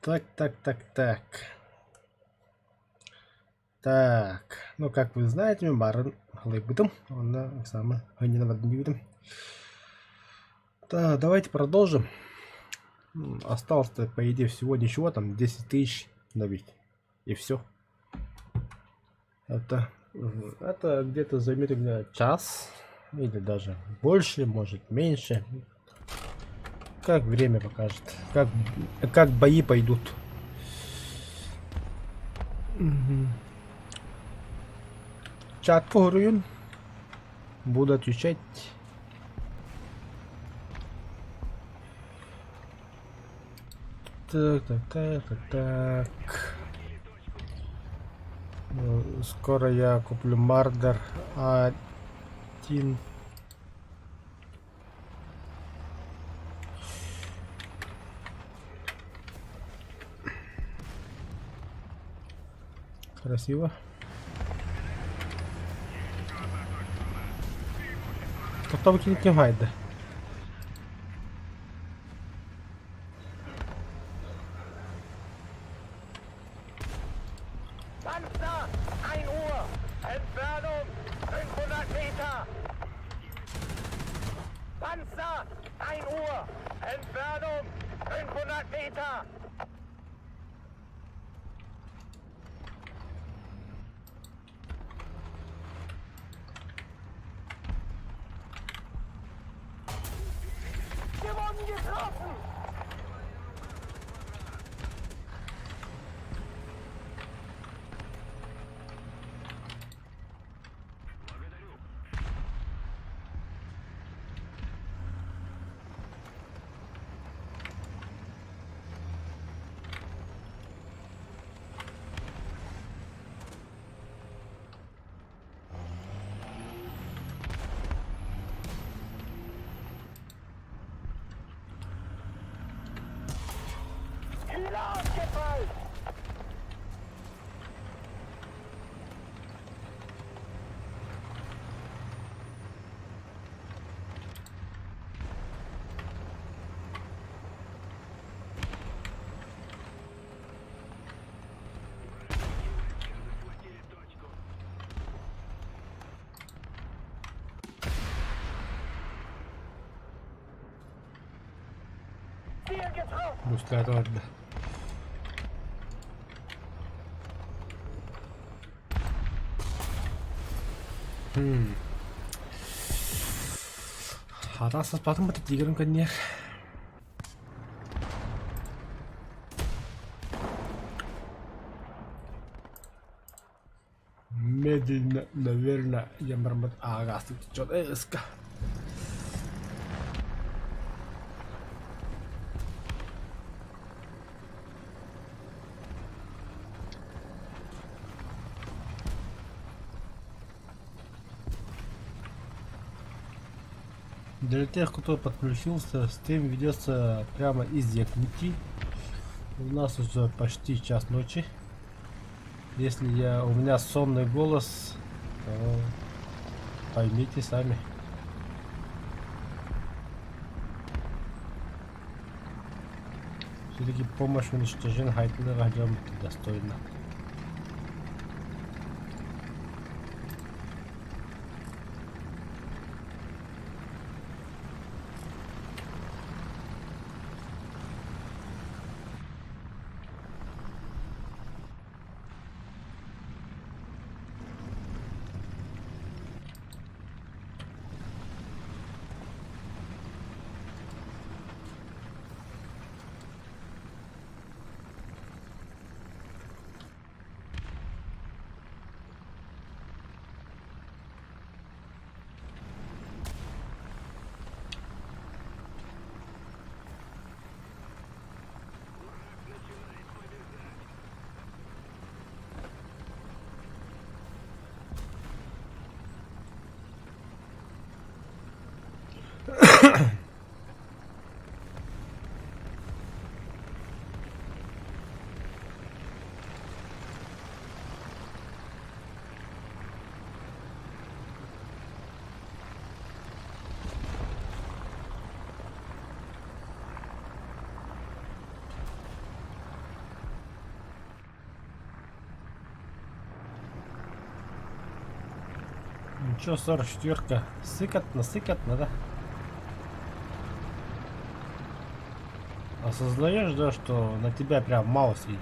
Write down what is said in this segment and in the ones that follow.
Так, так, так, так. Так, ну как вы знаете, мин баарын халыйбытым уонна Оксана Ханина диибитим. Да, давайте продолжим. Осталось-то, по идее, всего ничего, там 10 тысяч набить. И все. Это где-то займет у меня час или даже больше, может меньше. Как время покажет, как бои пойдут. Мгм. Чат суруйун. Буду отвечать. Так, так, так, так, так. Ну, скоро я куплю Мардер 1. Красиво. Тохтобу ким хайда? Panzer, 1 Uhr. Entfernung 500 Meter. Panzer, 1 Uhr. Entfernung 500 Meter. Wir wurden getroffen. Kühler ausgefallen. Ziel getroffen. Бустаата барда. Хм. Хата саспатым бата тигрым кэнниэр. Медленно, наверное, я барбат аагаастык течет ыска. Для тех, кто подключился, стрим ведется прямо из Якутии. У нас уже почти час ночи. Если я, у меня сонный голос, то поймите сами. Все-таки помощь в уничтожении Хайтлера достойна. Ничего, 44-ка. Сыкотно, сыкотно, да? Осознаешь, да, что на тебя прям маус едет?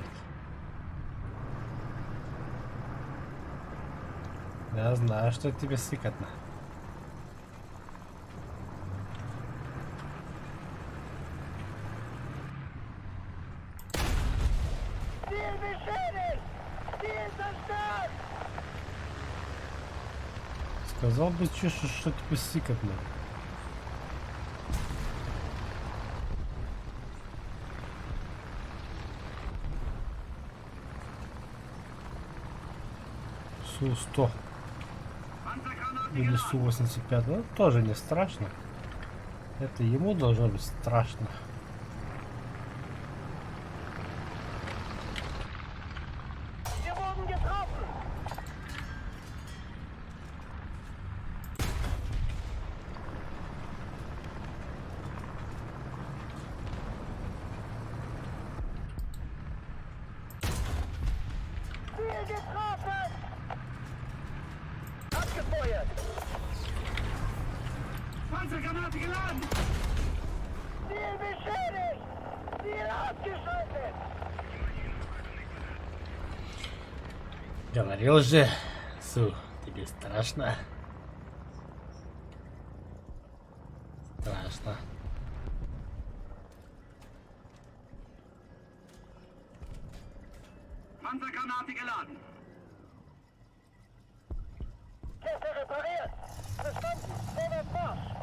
Я знаю, что тебе сыкотно. Ziel beschädigt! Ziel zerstört! Сказал бы честно, что тебе сыкотно. Су-100 или Су-85, ну тоже не страшно. Это ему должно быть страшно. Wir wurden getroffen! Ziel getroffen! Abgefeuert! Panzergranate geladen! Ziel beschädigt! Ziel ausgeschaltet! Говорил же, Су, тебе страшно? Страшно. Panzergranate geladen! Kette repariert! Verstanden! Vorwärts Marsch!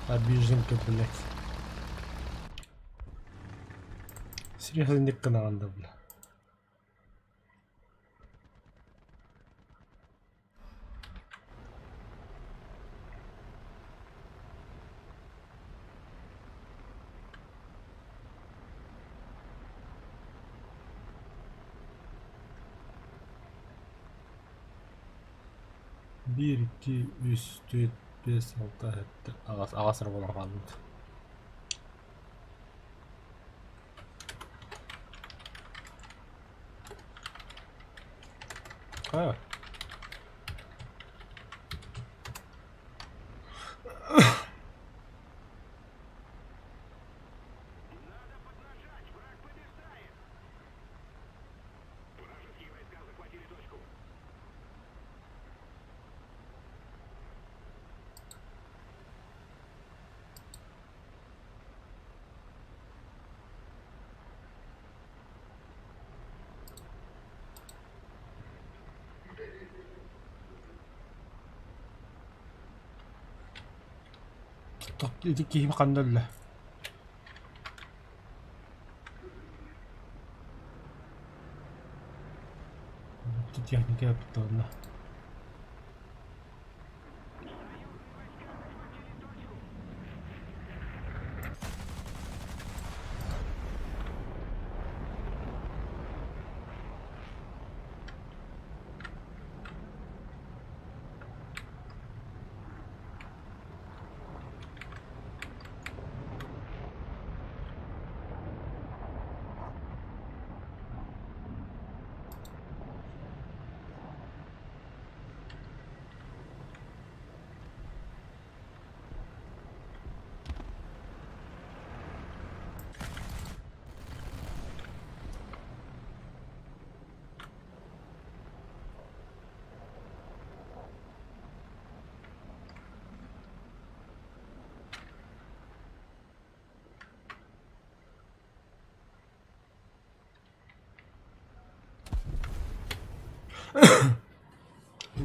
Обиженка, блядь. Серьезно, гыннаҕын бля. Биир, икки, үс, түөрт, биэс, алта, сэттэ, аҕыс, аҕыс эрэ буолан хаалбыт. А. Ити киһим ханна өллө? Техника эппит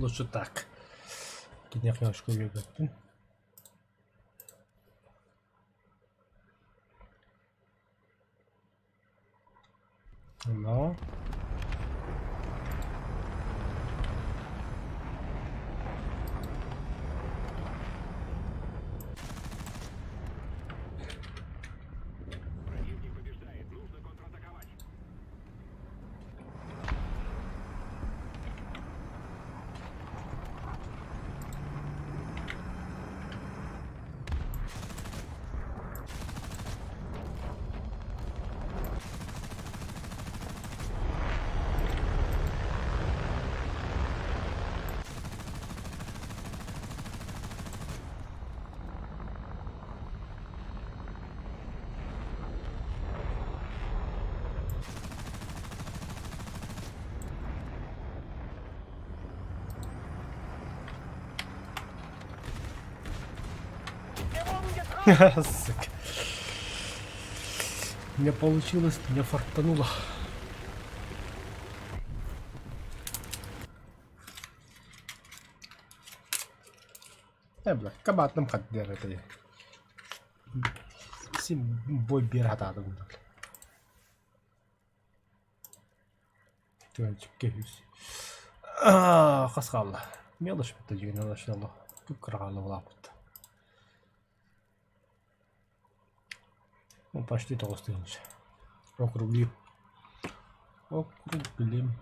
Лучше так. Киниэхэ немножко үөрбэппин. Но. Сука. Не получилось, не фартануло. Э, бля, кабатным хат это. Син бой биэр хатаатым курдук. Түгэн Хас хаалла. Мелочь бытта дьиҥинэн кып-кыра хаалла улааппыт. Ну, почти 9000. Округлим. Округлим.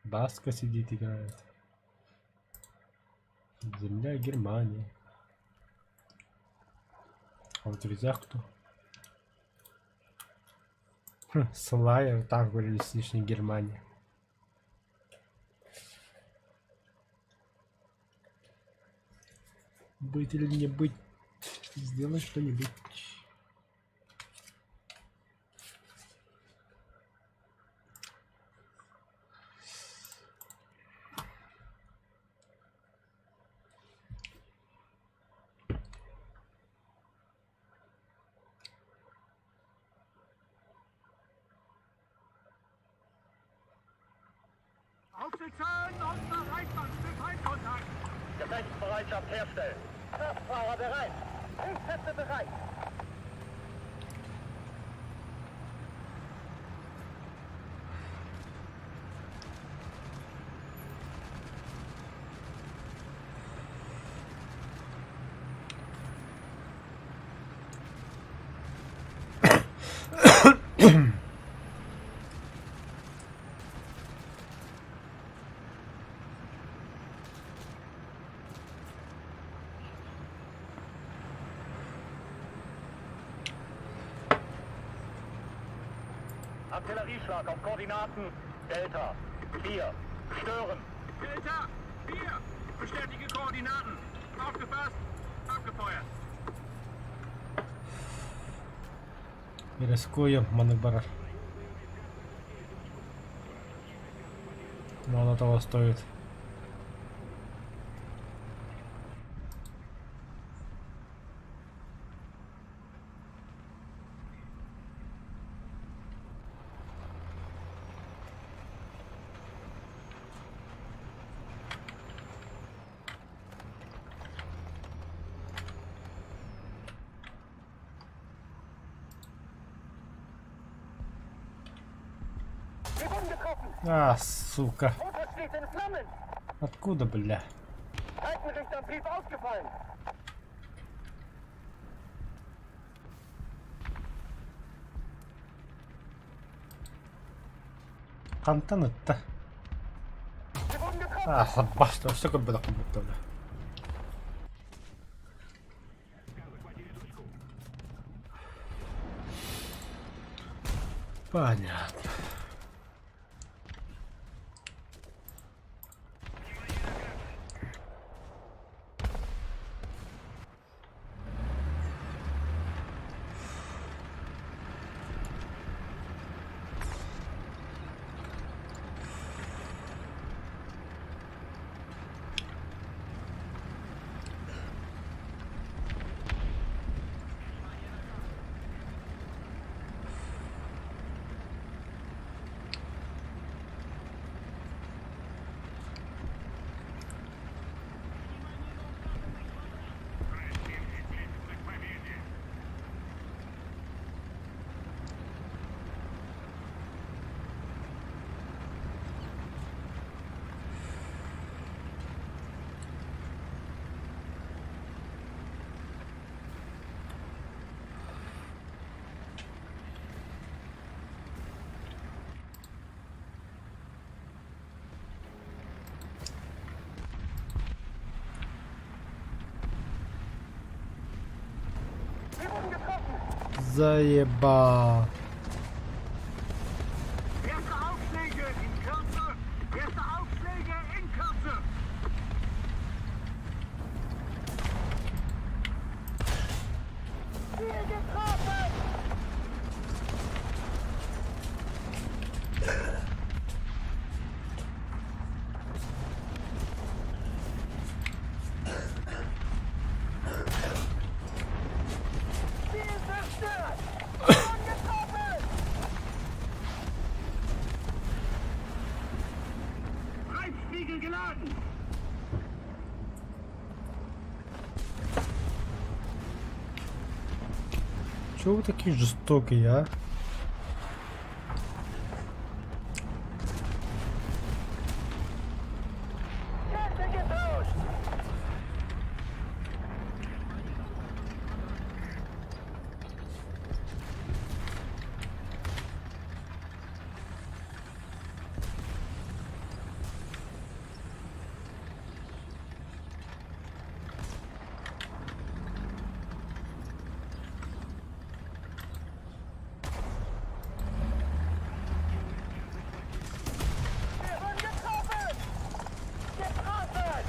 Баска сидит играет. Земля Германии. А в друзьях кто? Хм, Слайер, так говорили, с лишней Германии. Быть или не быть, сделай что-нибудь. Gefechtsbereitschaft herstellen. Kraftfahrer bereit. Richtsätze bereit. Artillerieschlag auf Koordinaten Delta 4. Stören. Delta 4. Bestätige Koordinaten. Aufgefasst. Abgefeuert. Рискуем, маннык барар. Но оно того стоит. Wir wurden getroffen. А, сука. Motor steht in Flammen. Откуда, бля? Seitenrichtantrieb ausgefallen. Хантан ытта? Wir wurden getroffen. А, баста, өссө көрбөтөхпүн бутта, бля. Понятно. Заебал. Erste Aufschläge in Kürze! Erste Aufschläge in Kürze! Ziel getroffen! Ziel zerstört! Getroffen! Reifspiegel geladen! Чего вы такие жестокие, а? Kette getauscht! Wir wurden getroffen! Getroffen!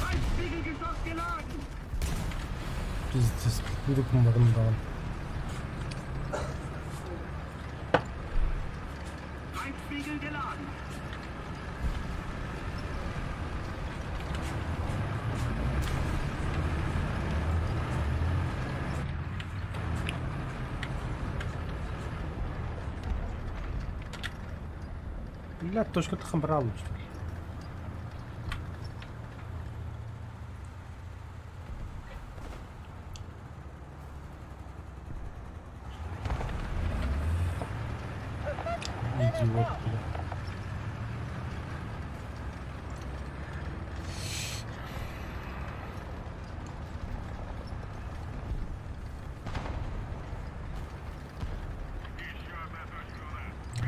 Reifspiegelgeschoss geladen! Пиздец, буду мордам. Reifspiegel geladen! Бля, точка брал, что ли? Идиот, бля.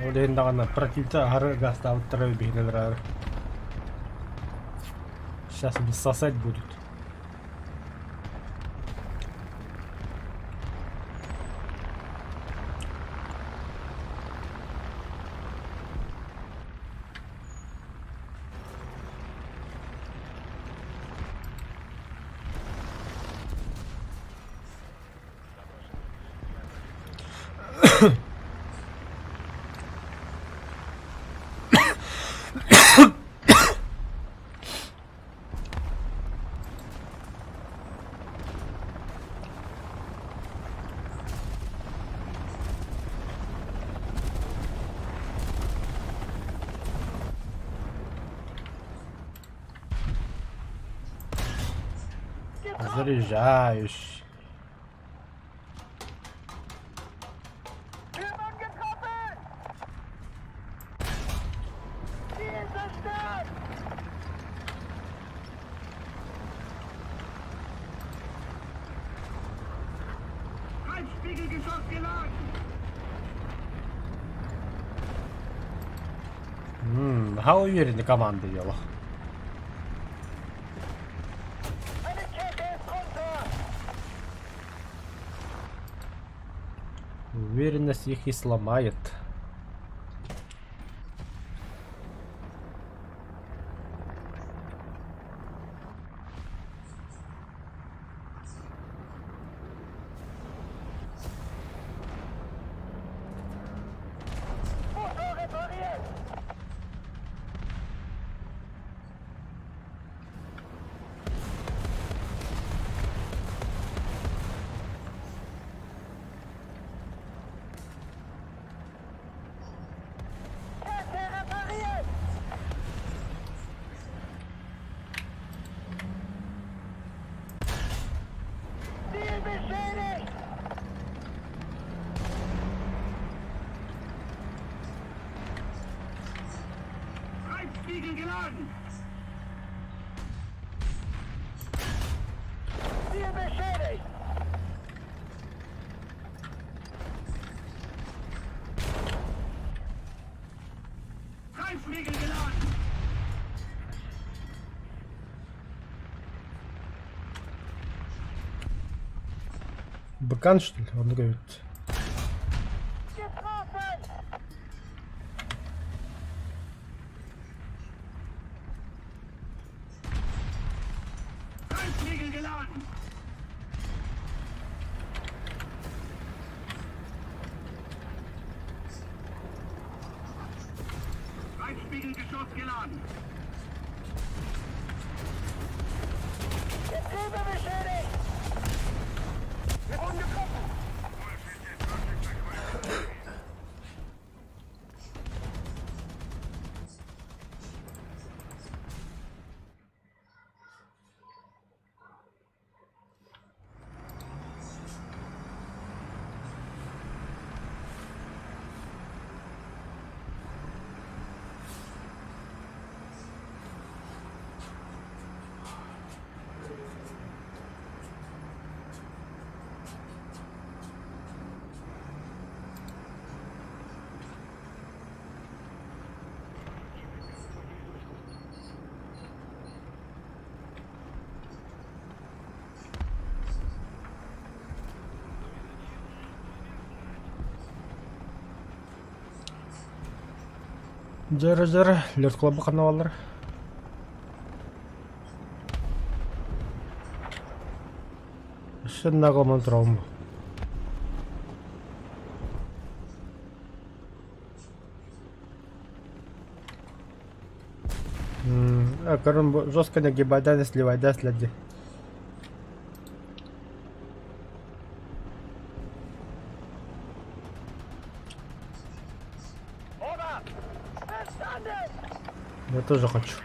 Ол иһин даҕаны противта аһары гаастаабыттара биһинэлэр. Сейчас они сосать будут. Заряжаешь. Wir wurden getroffen! Ziel zerstört! Reifspiegelgeschoss geladen! Ха уверенный команда дела. Eine Kette ist runter! Уверенность их и сломает. Motor repariert! Kette repariert! Ziel beschädigt! Reifspiegel geladen! Ziel beschädigt! Reifspiegel geladen! Быкан что ли? Оннук эбит. Getroffen! Reisriegel geladen! Reisspiegelgeschoss geladen! Getriebe beschädigt! Wir wurden getroffen! Дьөрө дьөрө, лед клуба ханна бааллар? Өссө наҕылман турабын бу. Көрөн бу жестко нагибайдаан сливайдаан силэрдии. Ober! Verstanden! Я тоже хочу.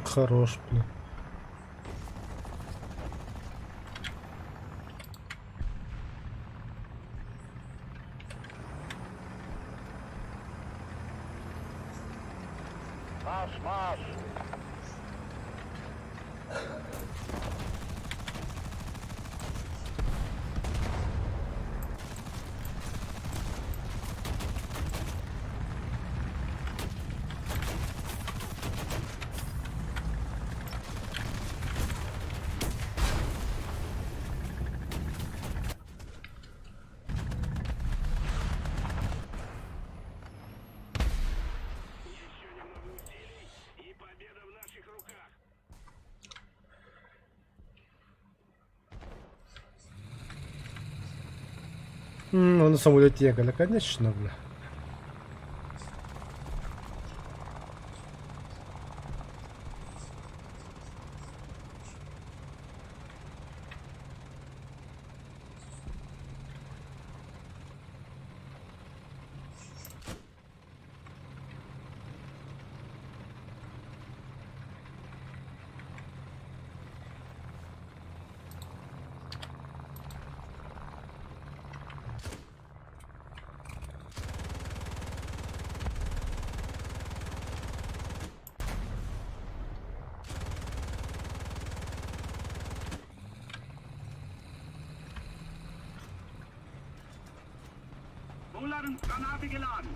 Хорош, блин. Marsch, marsch! Он на самолете ехали, конечно, бля. Granate geladen.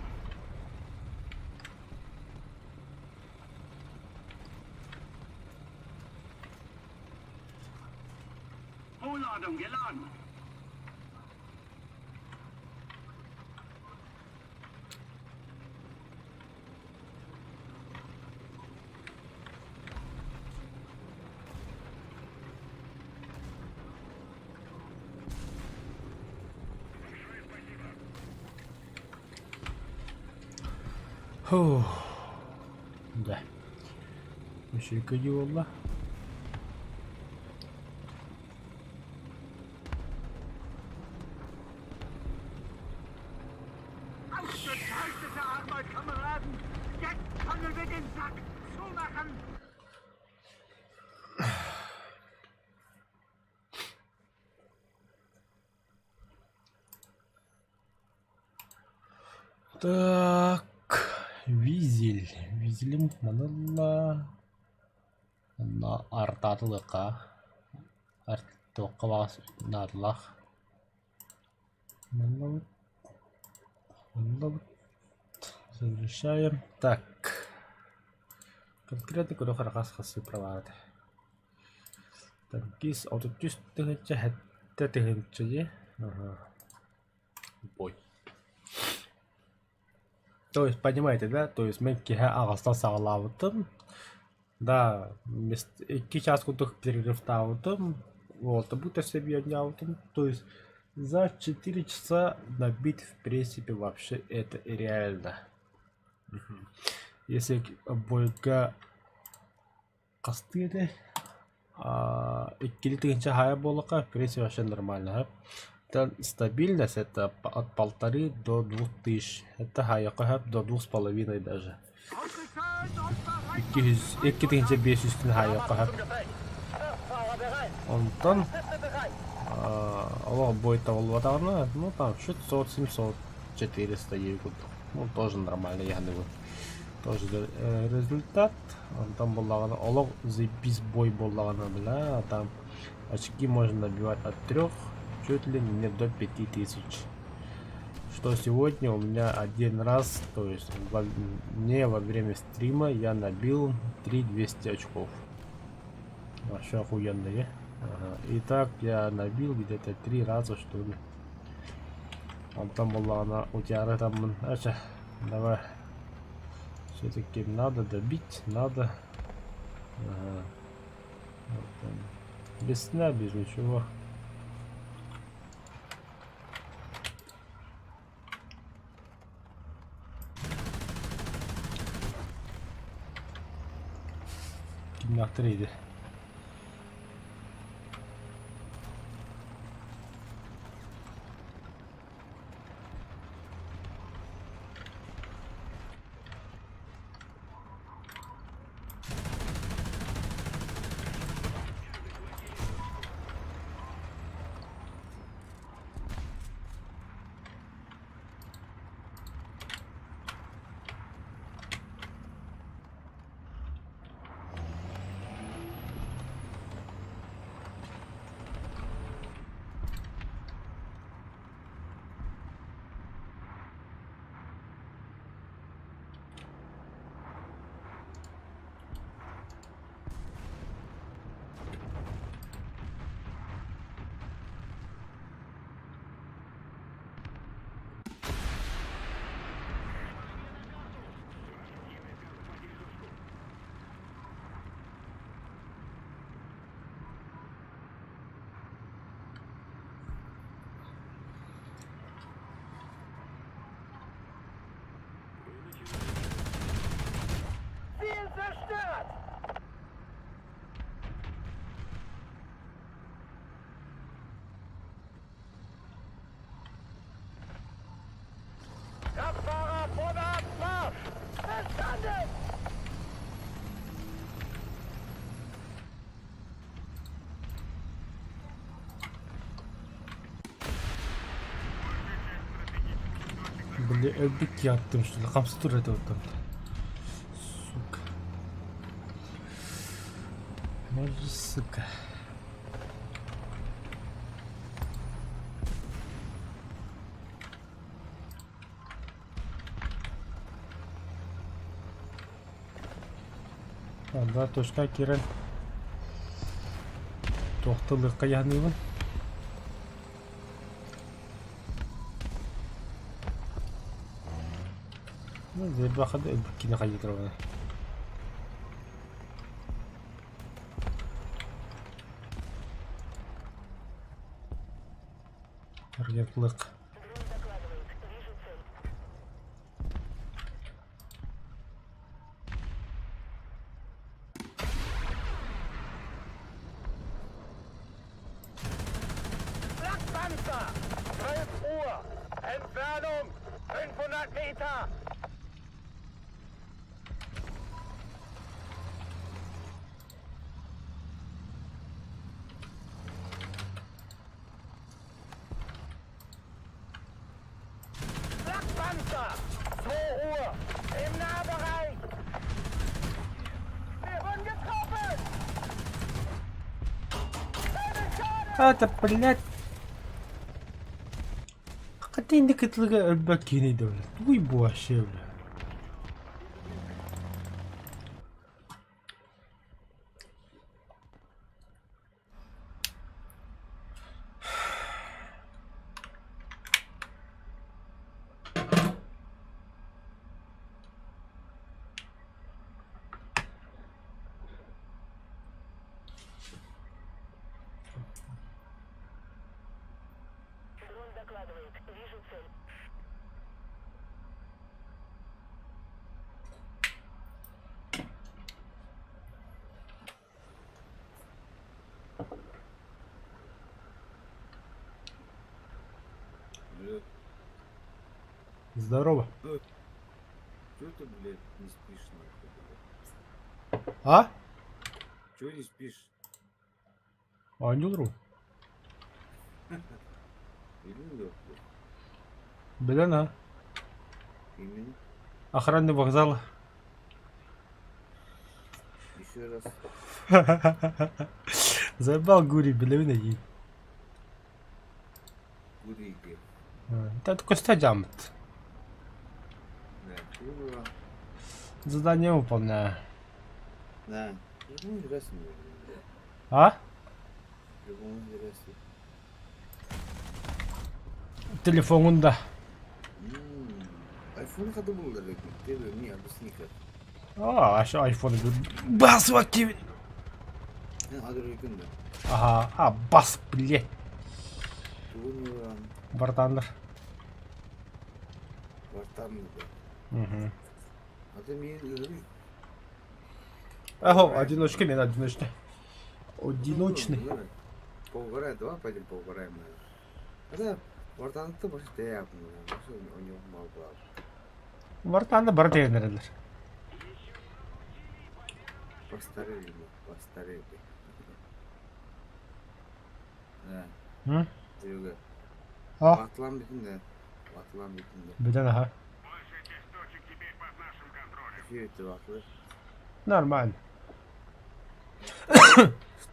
Hohlladung geladen. Фух. Да. Үчүгэй дии буолла. Ausgezeichnete Arbeit, Kameraden! Так, Визель. Визелим манылла. Онно артаатылыахха туохха баҕас наадалаах. Маннабыт, маннабыт. Завершаем. Так. Конкретно көрө харахас хасыы праваата. Танкист 33 тыһыынча сэттэ тыһыынча дии. Аха. Бой. То есть, понимаете, да? То есть мин киһи аҕыстан саҕалаабытым. Да, икки час курдук перерывтаабытым. Вот, будто себе обнялтым. То есть за 4 часа набить, в принципе, вообще это реально. Если бойга хастыы этэ иккилии тыһыынча хаайар буоллахха, в принципе, вообще нормально. Стабильность это от 1500 до 2000. Это хаайыахха сөп до 2,5 даже. 200 2500 күн хаайыахха сөп. Онтон олох бой табыллыбатаҕына, ну там 600, 700, 400 диэби курдук. Ну тоже нормально яһаныгын. Тоже результат. Онтон буоллаҕына олох заебись бой буоллаҕына бля, там очки можно набивать от 3 чуть ли не до 5000. Что сегодня у меня один раз, то есть не во время стрима, я набил 3200 очков. Вообще охуенно, е? Ага. И так я набил где-то три раза, что ли. Онтон буоллаҕына утуйаары там ача, давай. Все-таки надо добить, надо. Ага. Вот он. Без сна, без ничего. Кимнээхтэр иди. Ziel zerstört! Kraftfahrer vorwärts, Marsch! Verstanden! Били өлбүт киһи что ли, хамсыы турар этэ оттон. Сука. Может, сука. Анда точка киирэн туохталыахха яһаныыбын. Зербаха да өлбүккини хайыы Аргетлык. Flakpanzer! 12 Uhr! Entfernung 500 Meter! Flakpanzer! Это, блядь. Хата инник кытылыга өлбөт киһини да, блядь. Тугуй бу вообще, бля. Здорово. Чего ты, блядь, не спишь, нахуй, блядь? А? Чего не спишь? Ангел.ру. Или нахуй? Блин, а. Именно. Охранный вокзал. Еще раз. Заебал Гурий, блин, и. Гуриги. Это Костя Джамт. Да, курва. Задание выполняю. Да. Любому интересно, блядь. А? Любому интересно. Телефонун да. Айфон хады булдыр, ты мне объясни-ка. А, а айфон бас актив. Ага, а бас, блядь. Бартаннар. Угу. Ага, одиночка, мен одиночный. Одиночный. Поугарай, давай пойдем поугараем. Это Вартанты больше ты, у него мало. Вартанды бар дегеннер. Постарели, постарели. Да. М? Серега. А? Батлан бүтүн да. Батлан бүтүн да. Бүтэн аха. Эфир өттө батлы. Нормально.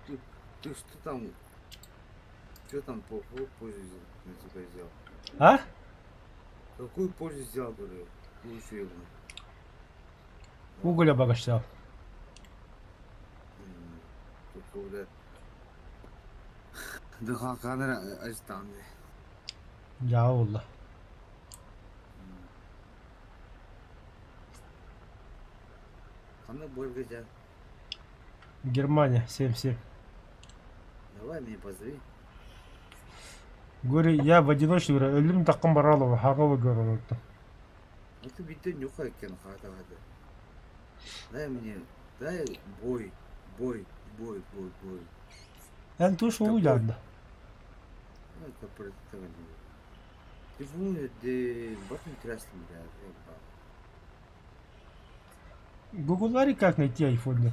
Ты, ты что там? Что там по какую пользу на тебя сделал? А? Какую пользу сделал, говорю? Лучше его. Уголь обогащал. Только, блядь. Дыхалканыр ажытанды. Дьаа буолла. Ханна бойга жа. Германия 7-7. Давай меня позови. Говорю, я в одиночку говорю, өлүм таккын баралова, хаҕа говорю. Ну ты битте нюхай кен хата хата. Дай мне, дай бой, бой, бой, бой, бой. Эн туш улуйдаанда. Гуглари как найти айфон нет?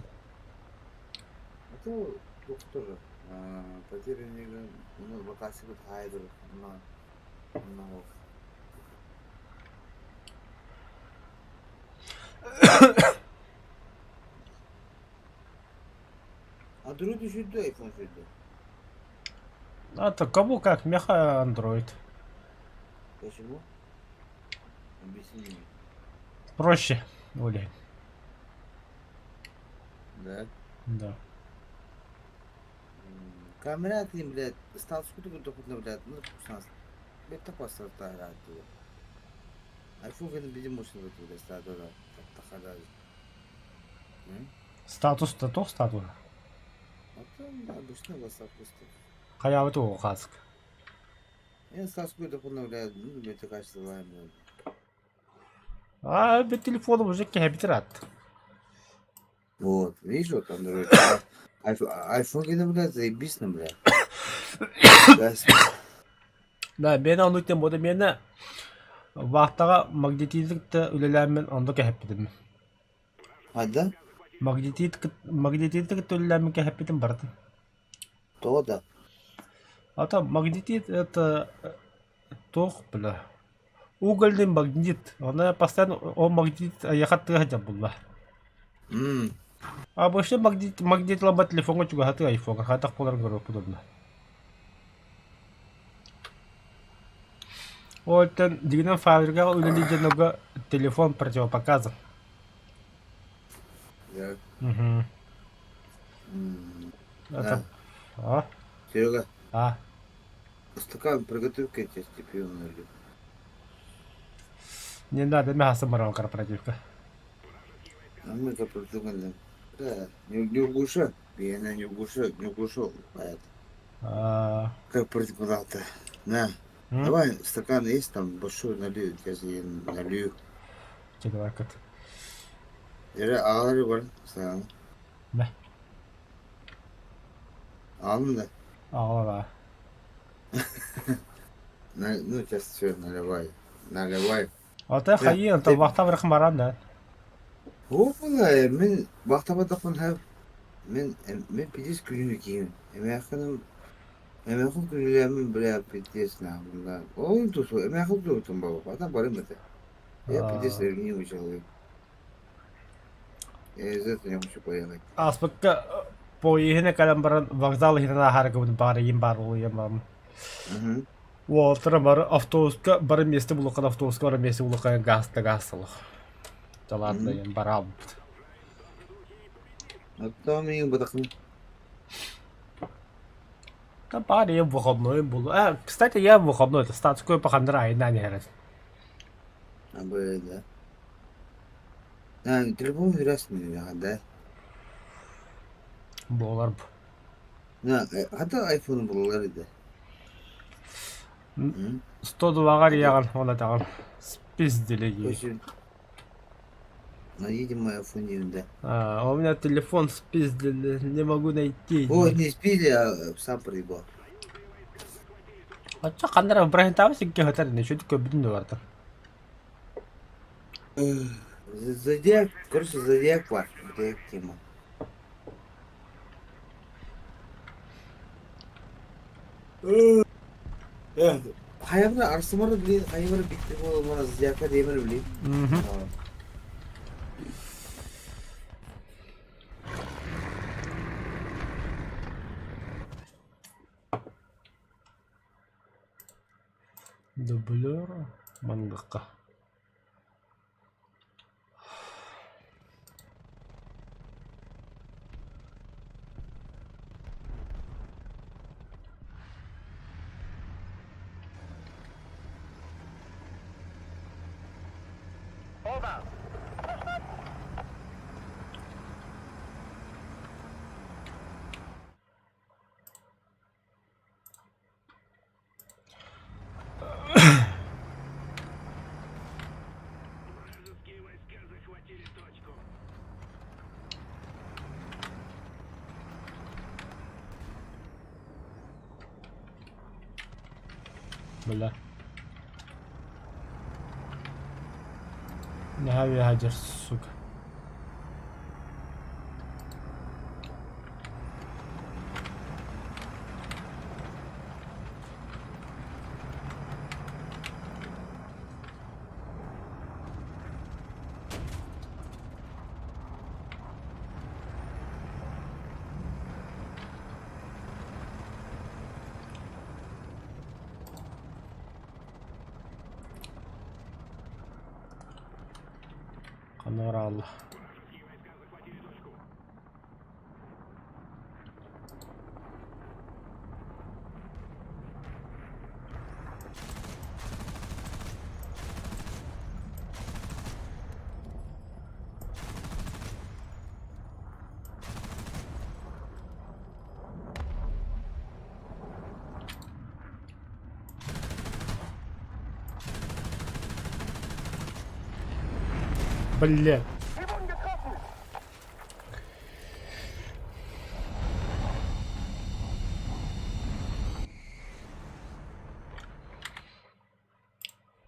А то кому как, меха Android. Почему? Объясни мне. Проще, Оля. Да? Да. Камера ты, блядь, стал сколько доход блядь, ну, 16. Блядь, такой сорта Айфон кene bizim мощный блядь, статура. Тахада. Статус то статус. А там обычно WhatsApp просто. Хайабыт оҕо хаасык. Я статус доход блядь, ну, это качество лайм. А, бит телефоном уже кэһэбитир ат. Вот, видишь, вот Android. Айфон кene, блядь, заебись, блядь. Да, мен ону тем бода мені вахтаға магнетиздикті үлеләмен онда кэһэппитим. А, да? Магнетит магнетиздик үлеләмен кэһэппитим бардым. То да. А там магнетит это тох, бля. Угольный магнит. Она постоянно он магнит ехать хотя была. А больше магнит магнит лаба телефонга чугахаты айфонга хатах болар көрө подобно. Оттон дьиҥинэн фабрикаҕа үлэлиир дьоннорго телефон противопоказан. Да. Мгм. М, Это... Да. А? Серега, А? стакан приготовь-ка я тебе пиво налью. Не надо мясо баран корпоративка. А мы корпоративка, да. Не, не угуша. Я не угушу, не угушу. А, Корпоратив куда-то. На. м? Давай, стакан есть там большой налью, я тебе налью. Чэ, давай кыт. Эрэ аҕалар бар стаканы. Мэ. Аҕалым да. Аҕала. Ну, сейчас все, наливай. Наливай. Ата хайыы, онтон вахта баран да. Опа, мин бахтабатахпын мин мин пиздец күнүнү киһим. Эмээххиным эмээххин күнүлээммин бля пиздец нахуй да. Ол тусу эмээххин туутун баба. Ата барым это. Я пиздец ревнивый человек. Я из этого не хочу поехать. Ааспыкка поеһына кэлэн баран вокзал иһинэн ааһаргыбын баар ийим баар буолуйан баран. Угу. Уолаттара бары автобуска бары миэстэ булуохха автобуска бары миэстэ булуохха газ да газ солох. Талаатла бараабыт. Оттон миигин бытахын. Да баар я в выходной был. А, кстати, я в выходной, это статскую пахандра айна не хэрэг. Абы да. А, телефон үрэс да. Буолар. На, хата айфон булалар иде. 102-ҕар ийэҕин, ол этэҕин. Спиздили дии. Найдите мой айфон да. А, у меня телефон спиздили, не могу найти. Ой, не спиздили, а сам проебал. Оччо ханна эрэ бырайынтаабы сикке өтөр ини, үчүгэй көрбүтүн да барда. Зодиак, короче, зодиак бар. Зодиак тема. Хайабына арсымары билин, хайабына битти болмана зодиакка деймер билин. Дублер мангакка. Over. Бля. Наһаа үөһэ сука. Ханна бараалла. Блядь. Sie wurden getroffen.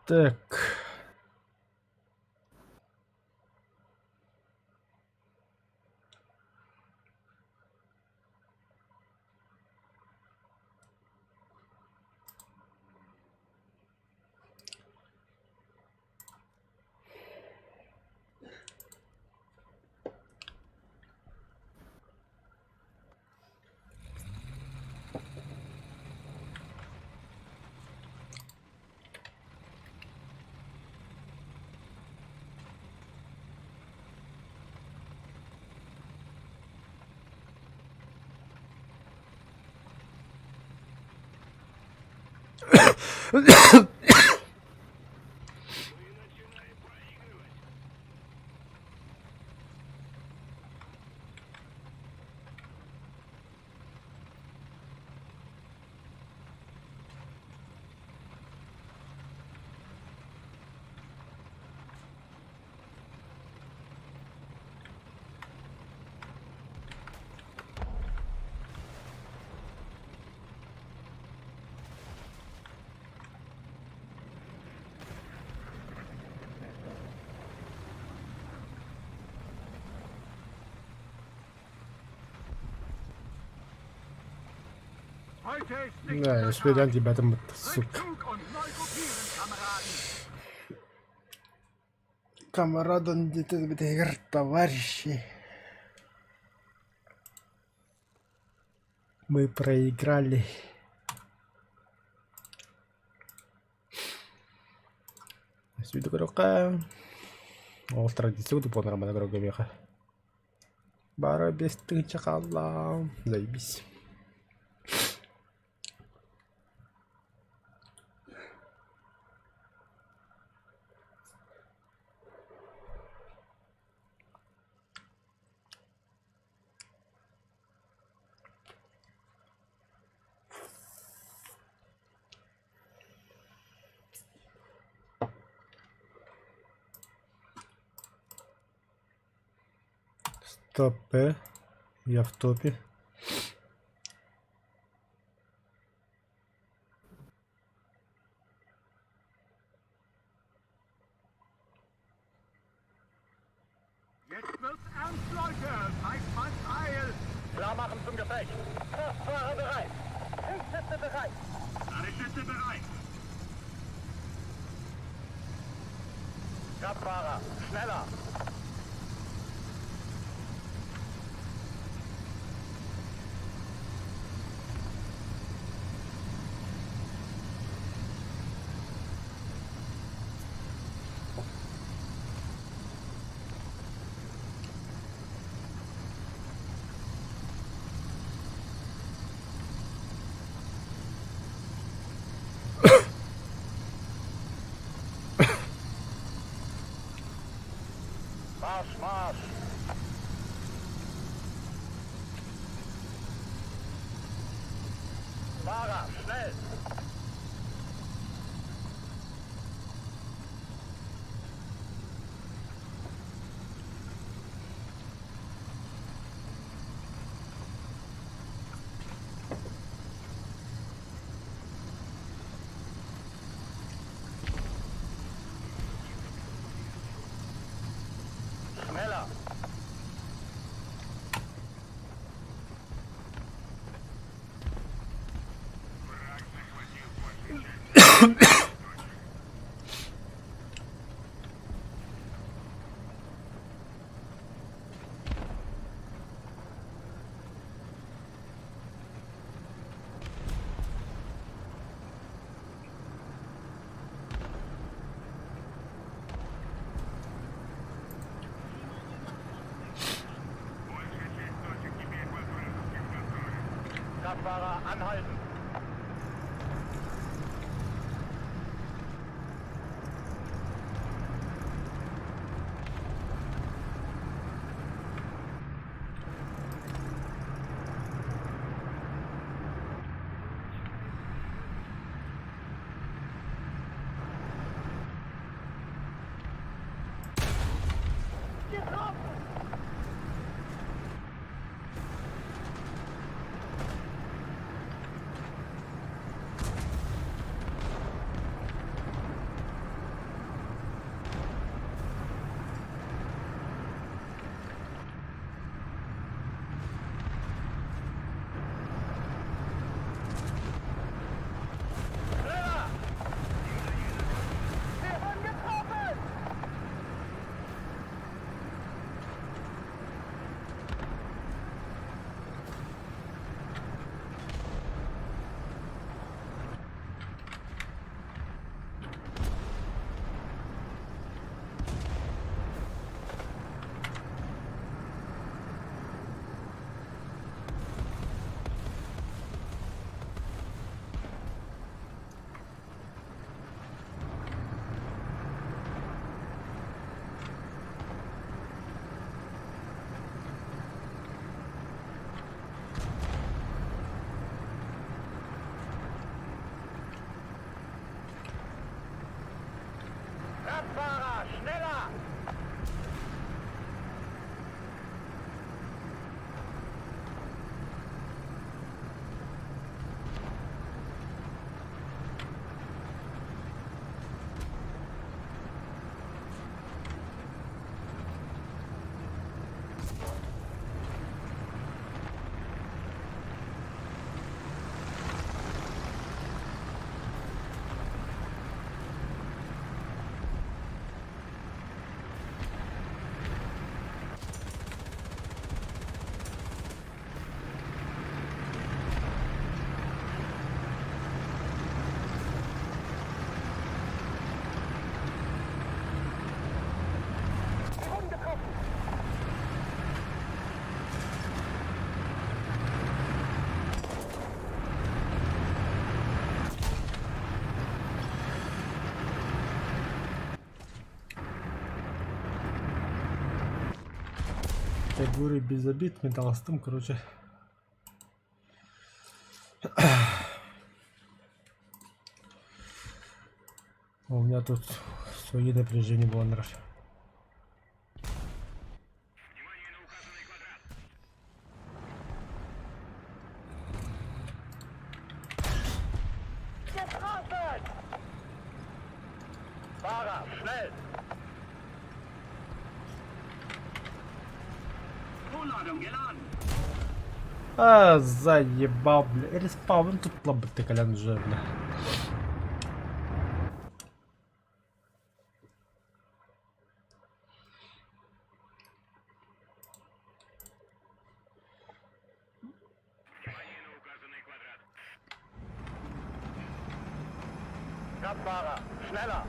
Так. Да, успеян тебя сука. Камарадан где-то товарищи. Мы проиграли. Сүүтэ Ол традиция курдук буолар миэхэ. Баара 5000 хаалла. Заебись. Стопе. Я в топе. Jetzt wird's ernst, Leute! Zeigt mal Teil! Klar machen zum Gefecht. Kraftfahrer bereit. Schütze bereit. Alle Schütze bereit! Kraftfahrer, schneller. Marsch, Marsch. Fahrer, schnell. Schneller. Kraftfahrer, anhalten. говорю без обид, мин таҕыстым, короче. У меня тут свои напряжения было нравится. Fahrer, schnell! Ladung geladen. А, заебал, бля. Респаун тут лабы колян уже, бля. Kraftfahrer, schneller!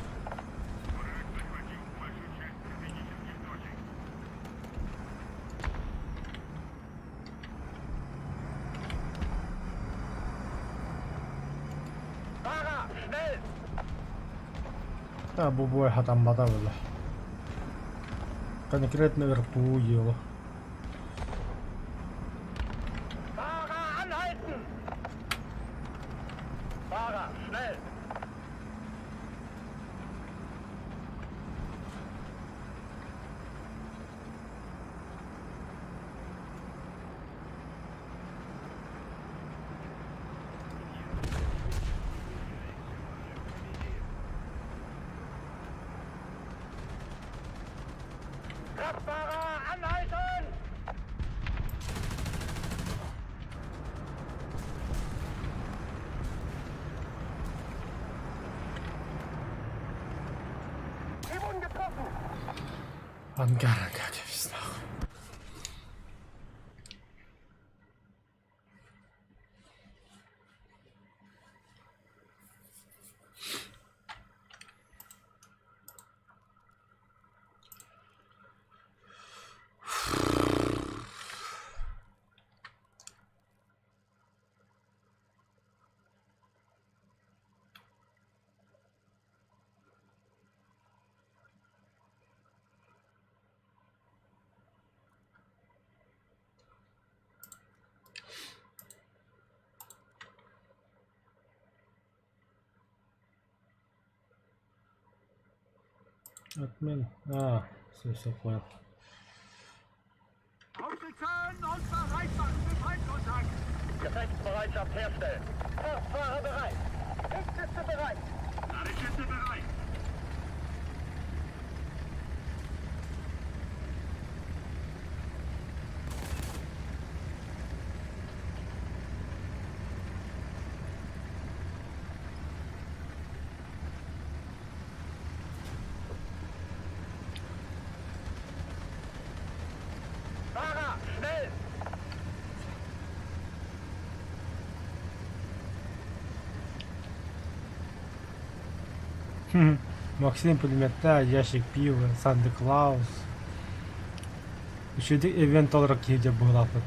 Fahrer, schnell! А, бу бой хатаммата бля. Конкретно РПУ дело. Fahrer, anhalten! Fahrer, schnell! Kraftfahrer, anhalten! Sie wurden getroffen! Ангар, ангар, кэбис нахуй. Отмен. А, все, все, понял. Umsitzen und bereit machen für Feindkontakt. Gefechtsbereitschaft herstellen. Kraftfahrer bereit. Richtschütze bereit. Ladeschütze bereit. Fahrer, schnell! Максим пулемета, ящик пива, Санта-Клаус. Үчүгэй ивент толору киһи дьэ быһыылаахпыт.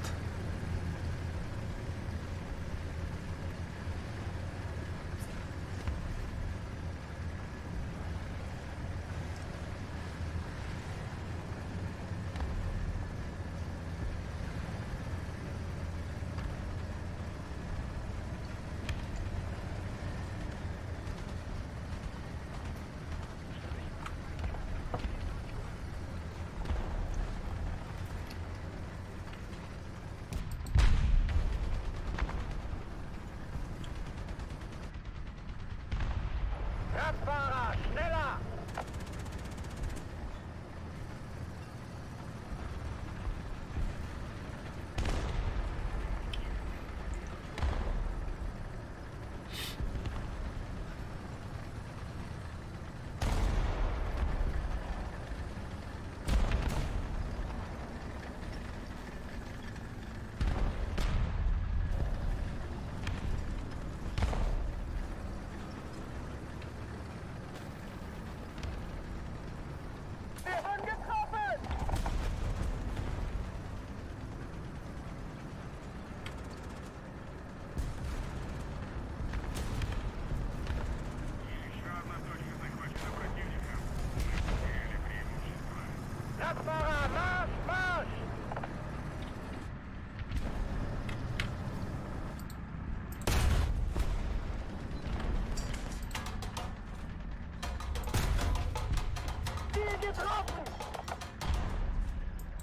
Getroffen!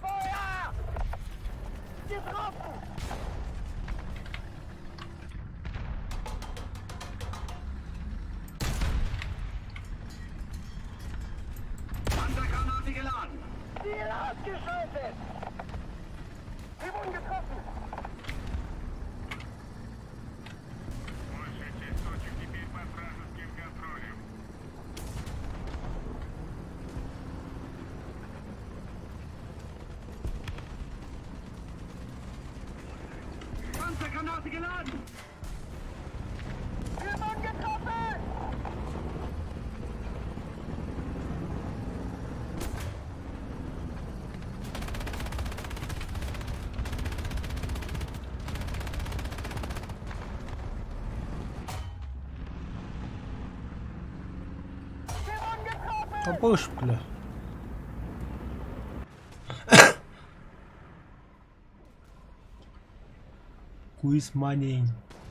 Feuer! Getroffen! Panzergranate geladen. Ziel ausgeschaltet! Wir wurden getroffen! Большая часть точек теперь под вражеским контролем. Panzergranate geladen. Wir wurden getroffen! Wir wurden getroffen! Табыш, бля. Куиз Мани.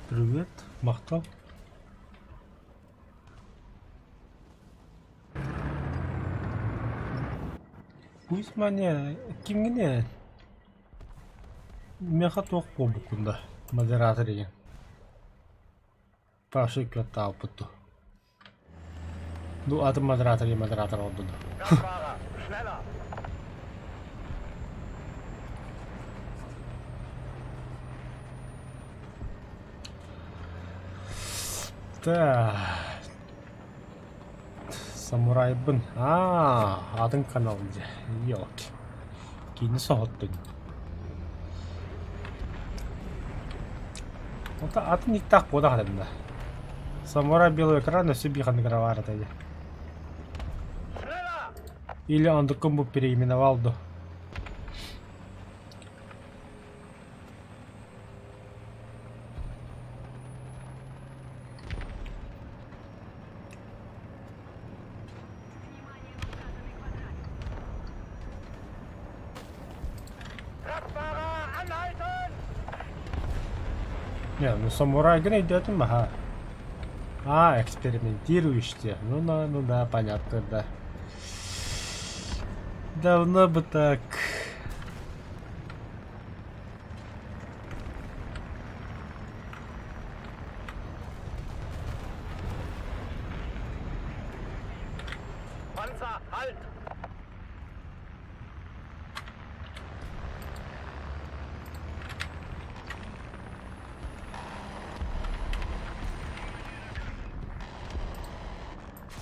Привет, Махтал. Куиз Мани, кимгине? Меха туох буолбуккун модератор деген. Паша кытааппыт. Ну, атын модератор модератор oldu. Kraftfahrer, schneller! Так. Самурайбын. А, атын канал дии. Елки. Кини соһуттун. Ота атын никтах буода хатында. Самурай белый экран өссө бихан игровар этэ. Schneller! Или он бы переименовал до. Kraftfahrer, anhalten! Не, ну самурай гына идет ага. А, экспериментируешь. Ну, на, ну да, понятно, да. Давно бы так. Panzer, halt!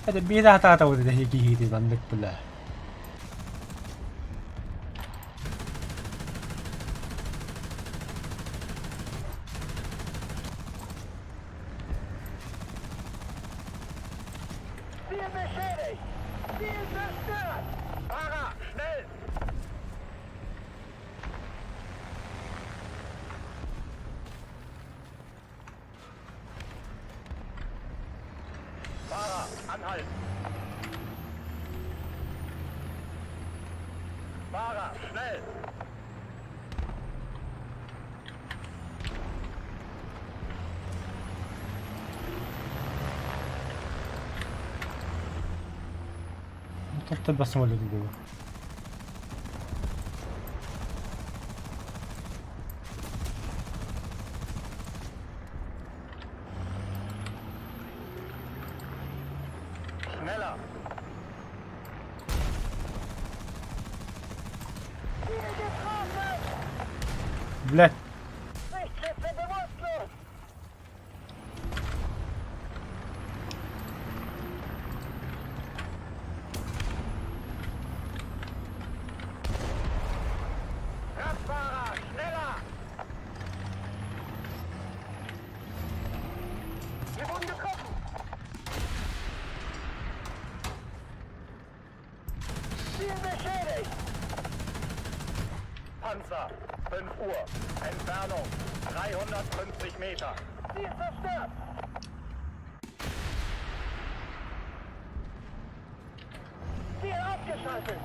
Это беда та вот это хики маннык бля. Ziel beschädigt! Ziel zerstört! Fahrer, schnell! Fahrer, anhalten! Fahrer, schnell! Тобто без самолет было. Schneller! Ziel getroffen! Блять, Sichtschütze bewusstlos! Radfahrer, schneller! Wir wurden getroffen! Ziel beschädigt! Panzer, 5 Uhr. Entfernung 350 Meter. Ziel zerstört. Ziel abgeschaltet.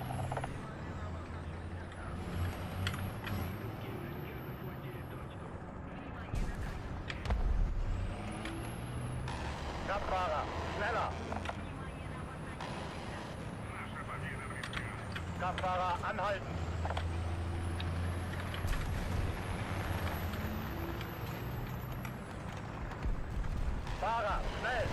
Kraftfahrer, schneller. Наша победа близка. Kraftfahrer anhalten. Fahrer, schnell!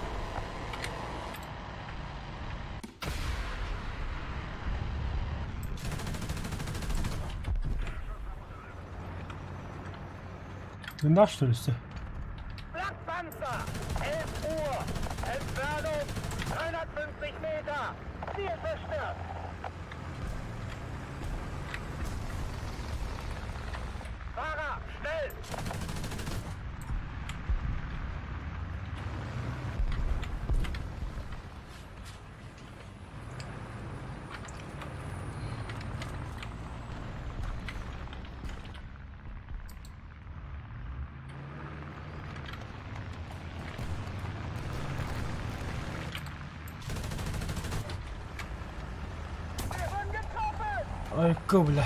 Тыыннаах что ли все? Blattpanzer! 11 Uhr! Entfernung 350 Meter! Ziel zerstört! Fahrer, schnell! Айка, бля.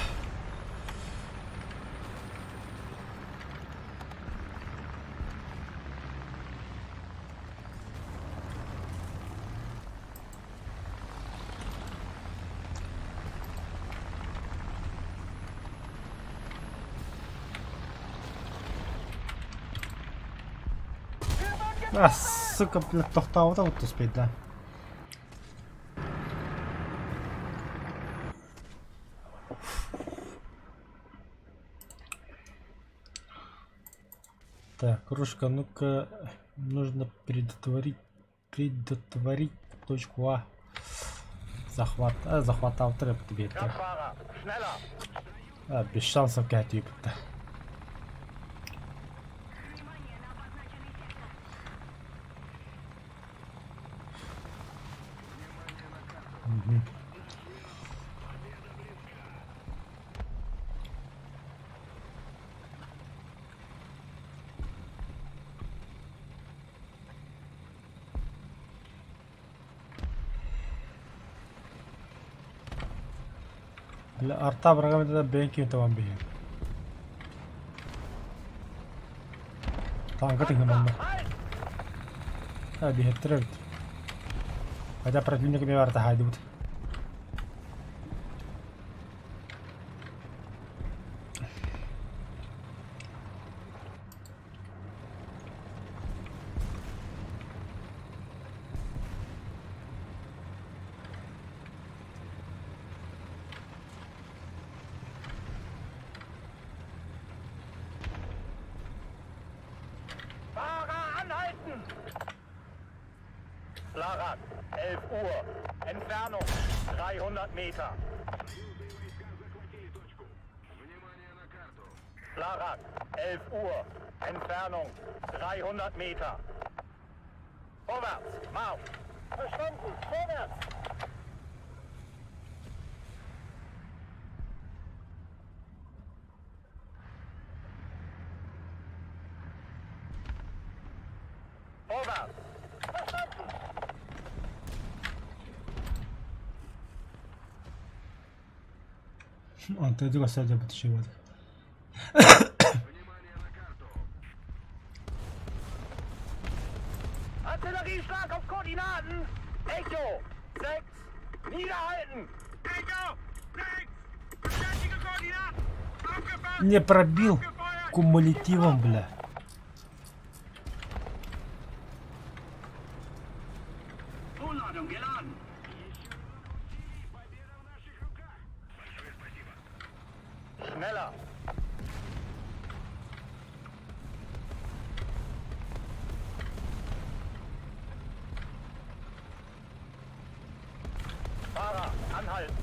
А, сука, бля, тохтообото успеть, да. Так, кружка, ну-ка, нужно предотвратить, предотвратить точку А. Захват, а, захватал трэп тебе. Kraftfahrer, schneller! А, без шансов катипта. Внимание на обозначенный сектор. Бля, арта бырагам да бэйэн ким табан биһин. Танка тыгна манна. Halt! А, биһэттэр эбит. Хотя противник эмиэ барыта хаайдыбыт. Fahrer anhalten! Larak, 11 Uhr. Entfernung 300 Meter. Larak, 11 Uhr. Entfernung 300 Meter. Vorwärts, Marsch! Verstanden, vorwärts! Vorwärts! Verstanden! Онтон сылдьыбыт үчүгэй Artillerieschlag auf Koordinaten! Echo! 6! Niederhalten! Echo! 6! Bestätige Koordinaten! Abgefeuert! Не пробил кумулятивом, бля. Ladung geladen. Schneller! Fahrer, anhalten!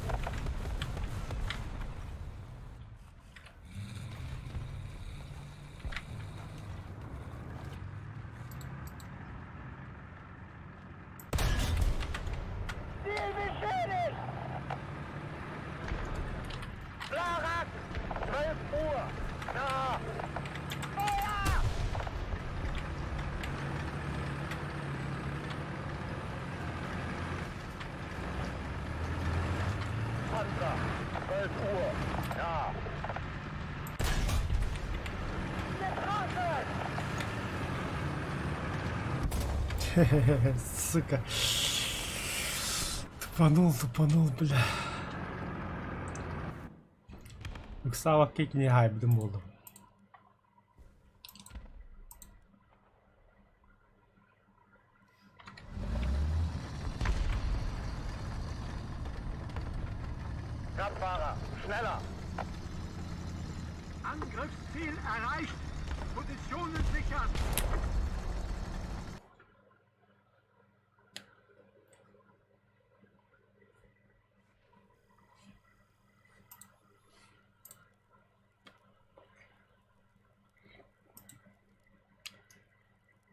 Ziel beschädigt! Larak! 12 Uhr! Na! Feuer! Panzer! 12 Uhr! Ja! Getroffen! Сука. Тупанул, тупанул, бля. Ыксаабакка кини хаайбытым буоллум. Kraftfahrer, schneller! Angriffsziel erreicht. Positionen sichern.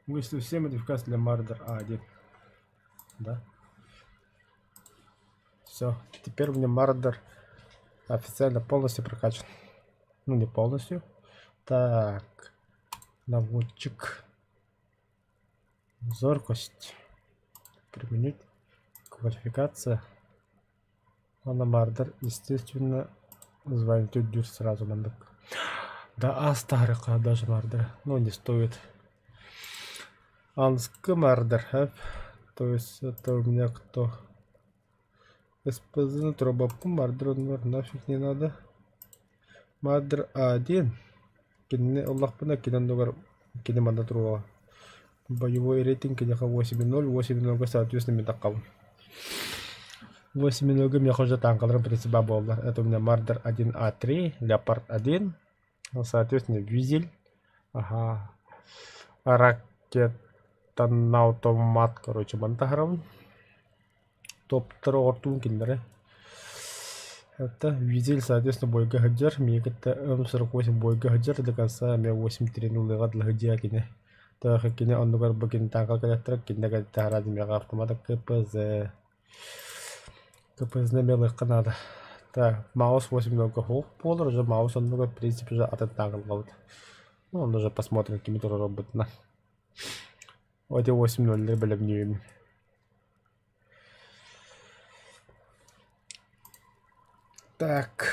Выставь все модификации для Мардер А1. Да. Все. Теперь у меня Мардер официально полностью прокачан. Ну, не полностью. Так. Наводчик. Зоркость. Применить. Квалификация. Ана Мардер, естественно, звание үрдүүр сразу маннык. Да, а старый даже Мардер. Но не стоит. Анскы Мардер, То есть это у меня кто? СПЗ трубапку Мардер нафиг не надо. Мардер А1. Кинини ыллахпына кини оннугар кини манна туруоҕа. Боевой рейтинг киниэхэ 8.0, 8.0-га соответственно мин таххабын. 8.0-га миэхэ уже танкаларым принципа буолла. Это у меня Мардер 1А3, Леопард 1, соответственно Визель, ага, ракетанаутомат, короче, мантаһарабын. Топтары оҕортуун кинилэри. Это Визель, соответственно, бойга сылдьар. Миигин кытта М48 бойга сылдьар до конца эмиэ 8-3 ылыаҕа дылы сылдьыа кини. Таах кини оннугар бу кини тааҥка кэлэттэрэ кинини кэлтэҕэр миэхэ автомат КПЗ. КПЗ-ны эмиэ ылыахха наада. Так, Маус 8 суох буолар, уже Маус оннугар в принципе уже атын тааҥка ыллабыт. Ну, онно уже посмотрим, кими туруорарбытына. Эти 8-0 бэлэмниибин. Так.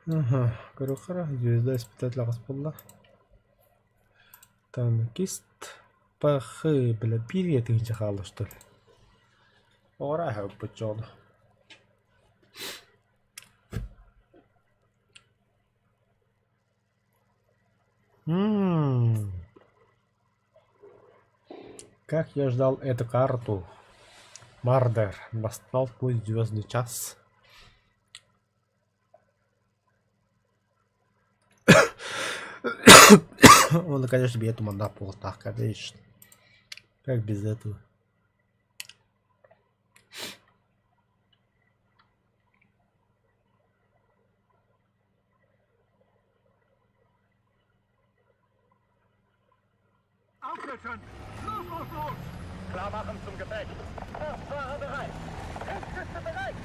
Ага, көрүөххэ звезда испытатель аҕыс буолла. Танкист пахы бля биир тыһыынча хаалла что ли? Оҕор аһаппыт дьону. М. Как я ждал эту карту. Мардер, настал твой звездный час. Он, конечно, бьет туманнаах буолуохтаах, конечно. Как без этого? Aufklettern! Los, los, los! Klar machen zum Gefecht. Kraftfahrer bereit. Kampfschütze bereit.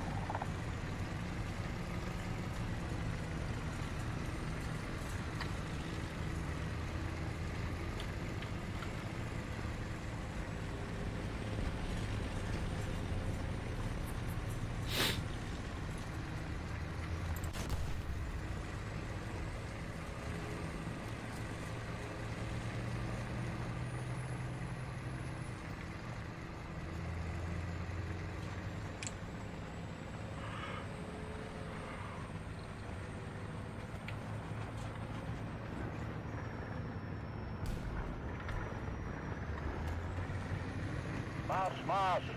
Marsch, marsch!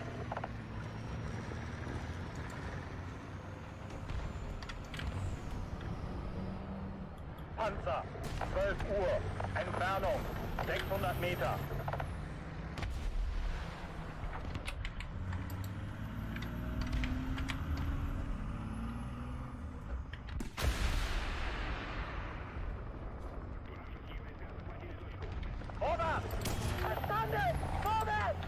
Panzer, 12 Uhr, Entfernung 600 Meter. Vorwärts! Verstanden! Vorwärts!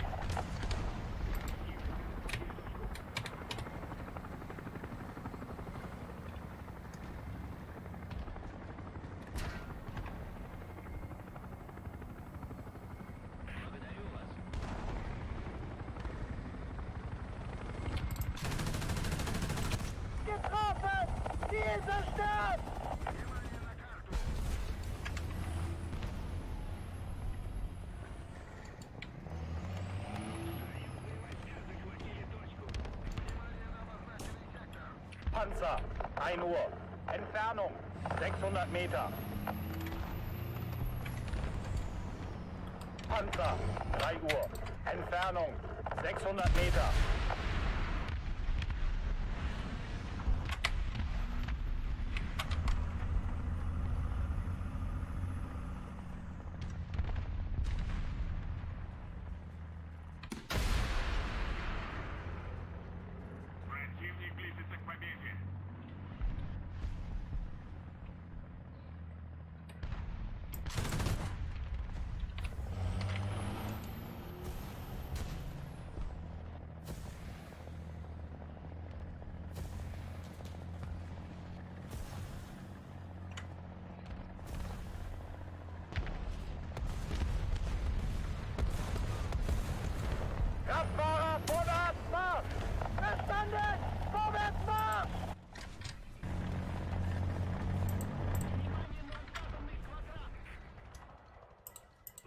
Panzer, 1 Uhr. Entfernung, 600 Meter. Panzer, 3 Uhr. Entfernung, 600 Meter. Противник близится к победе. Kraftfahrer, vorwärts, Marsch! Verstanden! Vorwärts, Marsch!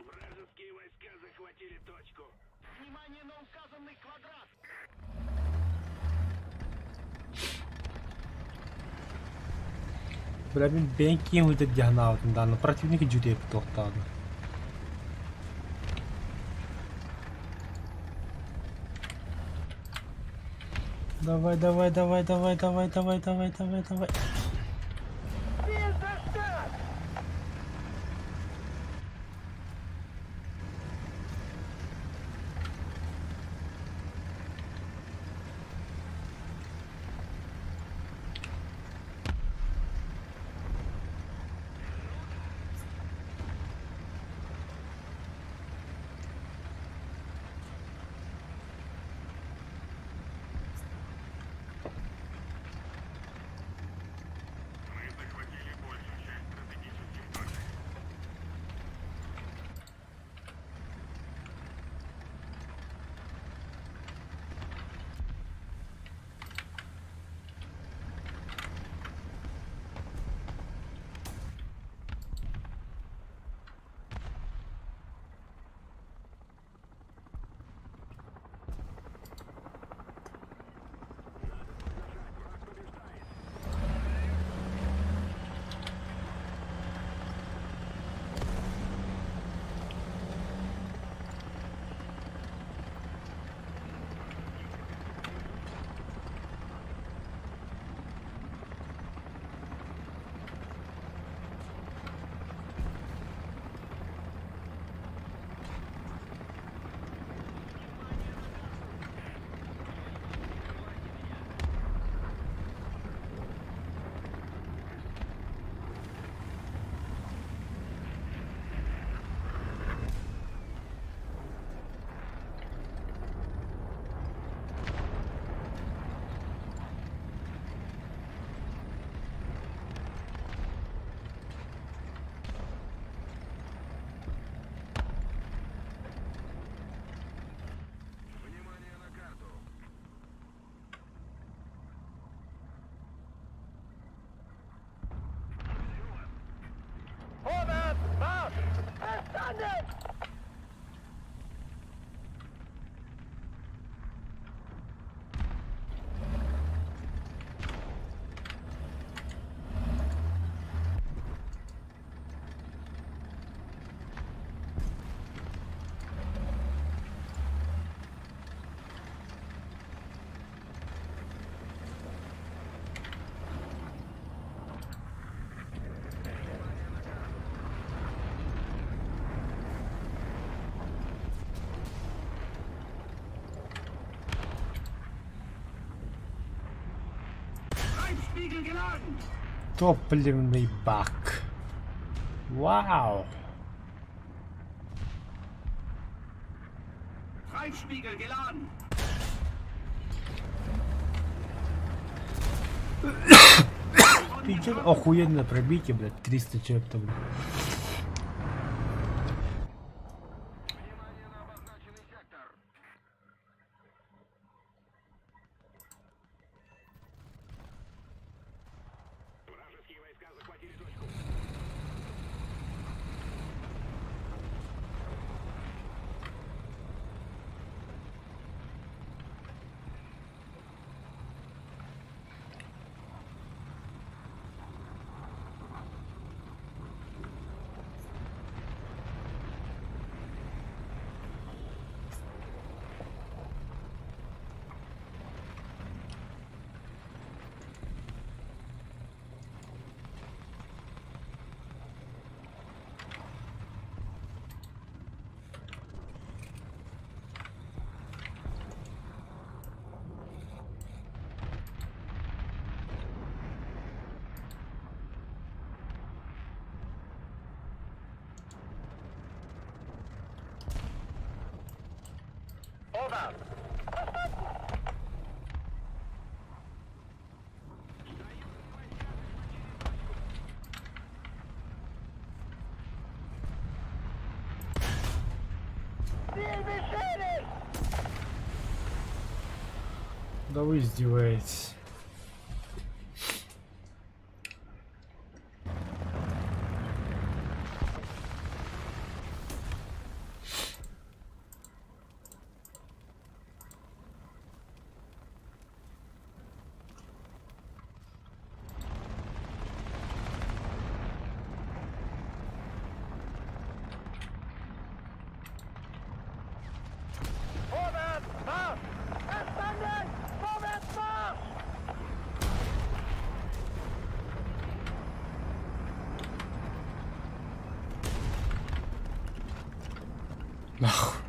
Вражеские войска захватили точку. Внимание на указанный квадрат! Бля, мин бэйэм киэҥ үтэ дьаһанаабытым даҕаны противник дьүтүөппүт туохтаҕына. Давай, давай, давай, давай, давай, давай, давай, давай, давай. Ziel zerstört! Мы захватили большую часть стратегических точек. Внимание на карту. Vorwärts, Marsch! Verstanden! Treibspiegel geladen! Топливный бак. Вау! Treibspiegel geladen! Пиздец, охуенно пробитие, блядь, 300 человек там. блядь. Внимание на обозначенный сектор. Вражеские войска захватили точку. Vorwärts! Verstanden! Ziel beschädigt! Да вы издеваетесь. Vorwärts, Marsch! Verstanden! Vorwärts, Marsch! Нахуй.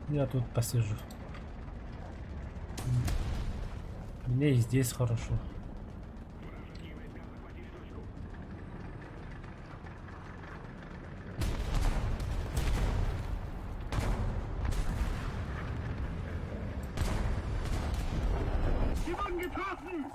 Я тут посижу. Мне и здесь хорошо. Sie wurden getroffen!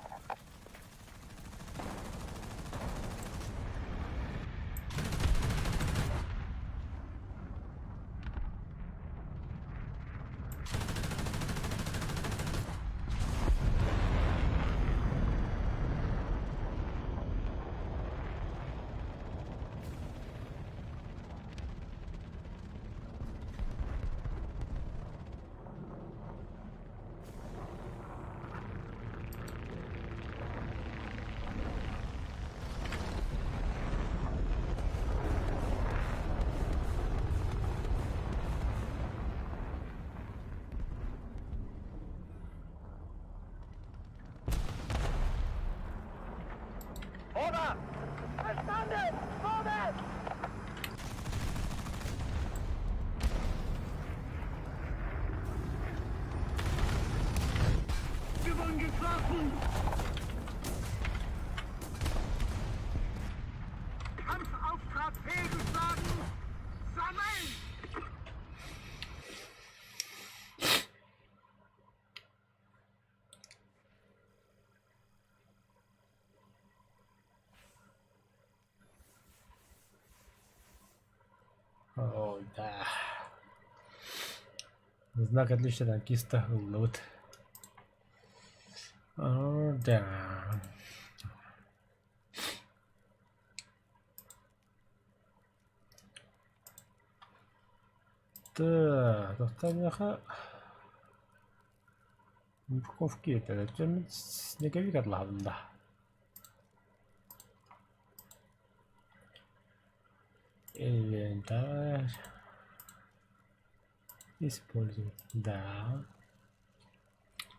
Vorwärts! Verstanden! Vorwärts! Wir wurden getroffen! Kampfauftrag fehlgeschlagen! Sammeln! Ой, да. Знак отличия танкиста ыллыбыт. О, да. Так, тохтоо Упаковки это снеговик отлавын да. Инвентарь. Использовать. Да.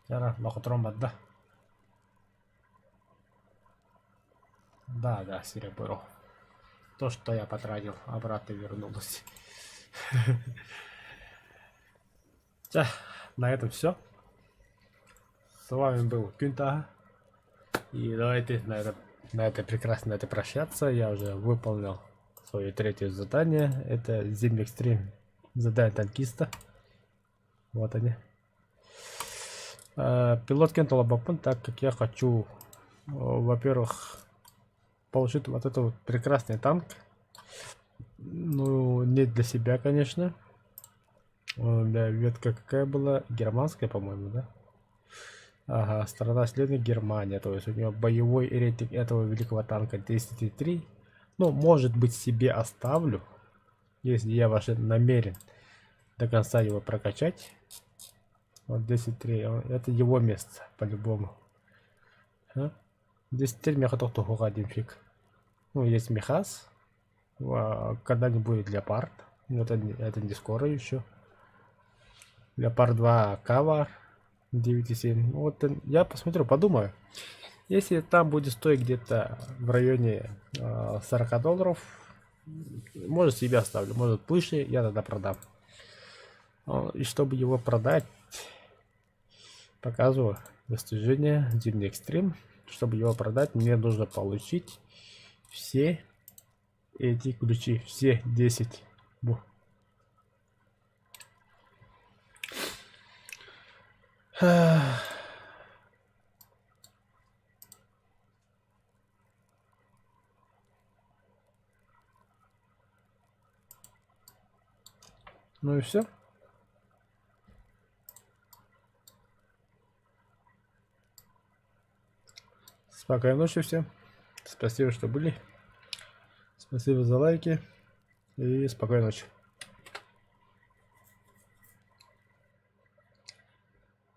Зараз лохотрон да. Да, да, серебро. То, что я потратил, обратно вернулось. На этом все. С вами был Кюнта. И давайте на этой прекрасной ноте прощаться. Я уже выполнил свое третье задание. Это Зимний Экстрим. Задание танкиста. Вот они. Пилот Кентала Бапун, так как я хочу, во-первых, получить вот этот вот прекрасный танк. Ну, не для себя, конечно. Да, ветка какая была? Германская, по-моему, да? Ага, страна следует Германия. То есть у него боевой рейтинг этого великого танка 10,3. Ну, может быть, себе оставлю, если я вообще намерен до конца его прокачать. Вот 10,3, это его место, по-любому. 10,3 меха один фиг. Ну, есть Мехас. Когда-нибудь будет Леопард. Но это не скоро еще. Леопард 2 Кавар 9,7. Вот я посмотрю, подумаю. Если там будет стоить где-то в районе 40 долларов, может себе оставлю, может выше, я тогда продам. И чтобы его продать, показываю достижение Зимний Экстрим. Чтобы его продать, мне нужно получить все эти ключи, все 10. Ну и все. Спокойной ночи всем. Спасибо, что были. Спасибо за лайки. И спокойной ночи.